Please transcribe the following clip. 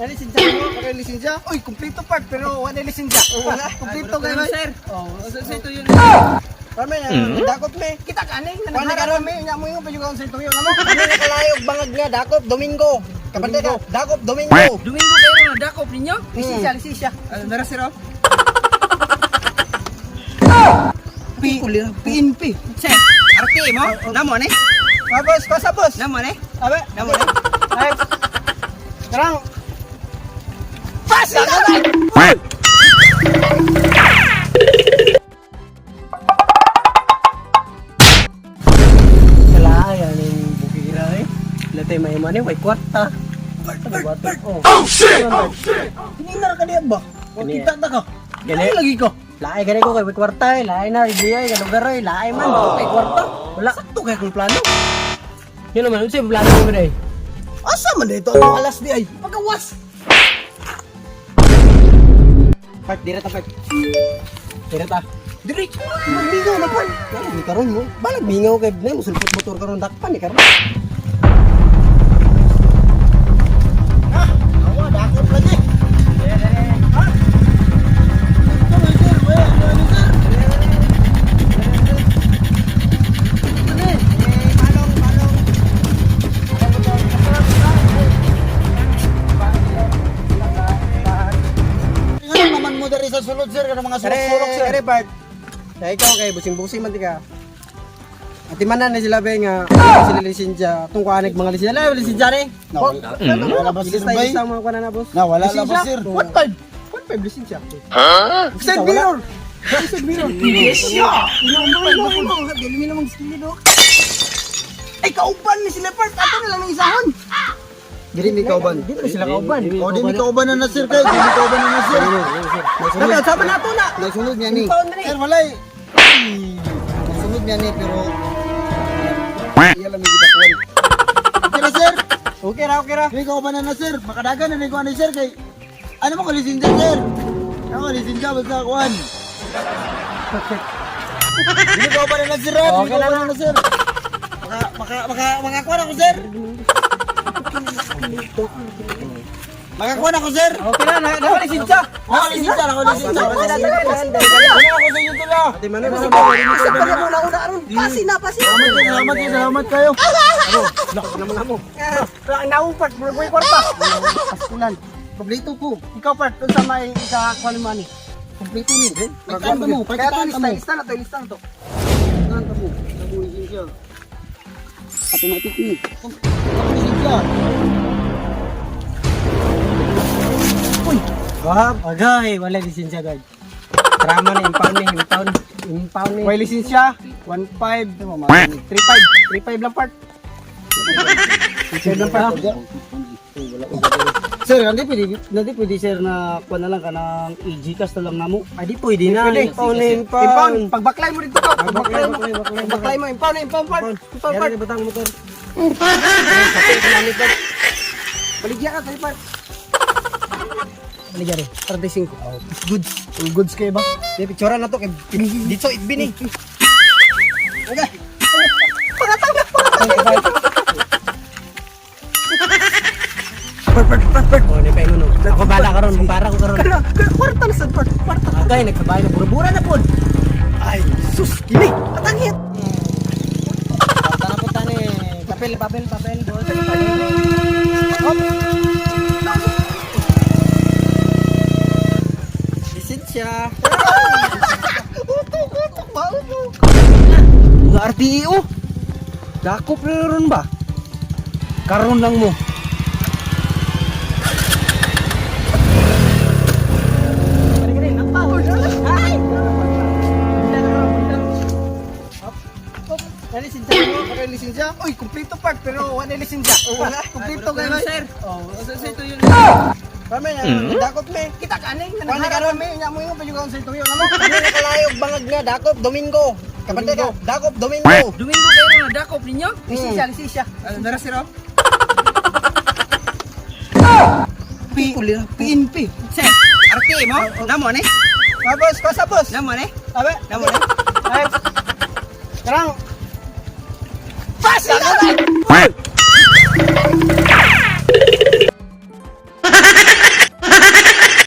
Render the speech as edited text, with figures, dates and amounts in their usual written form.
Ano lisensya mo? Kaya lisensya? Uy, kumpleto part pero wala lisensya. Wala, kumpleto kayo Ay, sir. Oh, sa ito yun. Kami, dakop me. Kita ka ani, Wala karon me, nya mo yung pajugaon sa tuyo namo. Kami nakalayog bangag nga dakop Domingo. Kabante ka, dakop Domingo. Domingo kayo na dakop ninyo? Lisensya, lisensya. Ano nara sir? Oh? P PNP. Sir, RT mo? Namo ni? Ah, boss, pasa boss. Namo ni? Abe, Namo ni? ay. Karang. Pasa na! Kala yan yung bukira eh. Latay may mani, way kwarta. Oh shit! Oh shit! Hindi na ka diya ba? Wa Kani- kita ta ka. Gani. Ay, lagi ko. Laay gani ko kay way kwarta eh. Laay na, ibigay ka lugar eh. Laay man, kay kwarta. Wala. Sakto kay kung plano. Yun naman, unsay plano mo day? Asa man dito ang alas di ay? Pagawas. Part, dira ta part. Dira ta. Diri. Magmingaw na pan. Ni karon mo. Balag mingaw kay na musulpot motor karon dakpan ni karon. Ha? Awa dakop lagi. Ha? Ito na, sir. Wala, ano, sir? Ano eh? Eh, palong, palong. Ano naman mo diri sa sulod sir kanang mga sulok-sulok sir. Kare, Bart. Kaya ikaw kay busing-busing man di ka. Ati man na sila be nga wala sila lisensya tung kuanig mga lisensya. Wala lisensya ni. Na, wala. Wala ba, sir, Ilista bay? ilista mga kuan na boss. Na wala la ba Lisensya? sir? 1.5. 1.5 lisensya. Side mirror. Side mirror. Yes. Ino mo mo. Dili mi namang skill do. Ay kauban ni sila part ato na lang ang isahon. Diri mi kauban. Dili sila kauban. O di mi kauban na na sir kay, di mi kauban na na sir. Dali sama na to na. Nasunod niya ni. Impound na ni. Sir walay. Ay, Nasunod niya ni pero iya lang mi gitakuan. Okay ra sir. Okay ra, okay ra. Di kauban na na sir. Makadagan na ni ko ani sir kay ano mo ko lisensya sir? Ano ko lisensya basta kuan. Di kauban na na sir. Di Okay na kauban na na sir. Maka maka maka makakuan ako sir. Makakuan ako sir. Okay na, na na lisensya. Ako lisensya, ako lisensya. Ano ako sa inyo tula? Ati man na. Isa pa na una una aron. Pasi na, pasi. Salamat kayo, salamat kayo, salamat kayo. Naman mo. Ang naupat, murag way kwarta. Paskulan. Kompleto ko. Ikaw part, unsa may isa kuan mo ani? Kompleto ni. Pagkaan mo, Kaya to pagkaan lista, mo. lista na to, lista na to. Pagkaan mo. Ako lisensya. Automatic ni. Ako lisensya. Uy, wah, agay, wala lisensya guard. Drama na impound ni, impound, impound ni. May lisensya. 1.5, 35, 35 lang part. 35 lang part. Sir, hindi pwede sir na kuan na lang kanang i-Gcash na lang namo. Ay, di pwede na. Pwede. Impound na impound. Impound. Pagbaklay mo dito ka. Pagbaklay mo. Baklay, baklay, Pagbaklay mo, impound na impound part. Impound part. Yari batang motor. Baligya ka, tayo part. Baligya rin. 35. Goods. Goods kayo ba? Di, picturean na to. Kay, dito, itbin eh. Okay. Part, part, part, part. Oh, ni pa no. Ako bala karon, para ko karon. Kala, kwarta na sa part. Kwarta. Agay, nagsabay na bura-bura na pod. Ay, sus, kini. Patangit. Kwarta na punta ni. Papel, papel, papel. Boss. Hop. Lisensya. Utok, utok ba? Utok. Mga RTE oh. Dakop na ron ba? Karon lang mo. May lisensya mo, kaya lisensya. Uy, kumpleto part pero wala lisensya. Wala, kumpleto kayo sir. Oh, Sa ito yun. Kami, dakop me. Kita ka ani, Wala karon me, nya mo yung pajugaon sa tuyo namo. Kami nakalayog bangag nga dakop Domingo. Kabante ka, dakop Domingo. Domingo kayo na dakop ninyo? Lisensya, lisensya. Ano nara sir? Oh? P PNP. Sir, RT mo? Namo ni? Ah, boss, pasa boss. Namo ni? Abe, Namo ni? ay. Karang. Pasa na.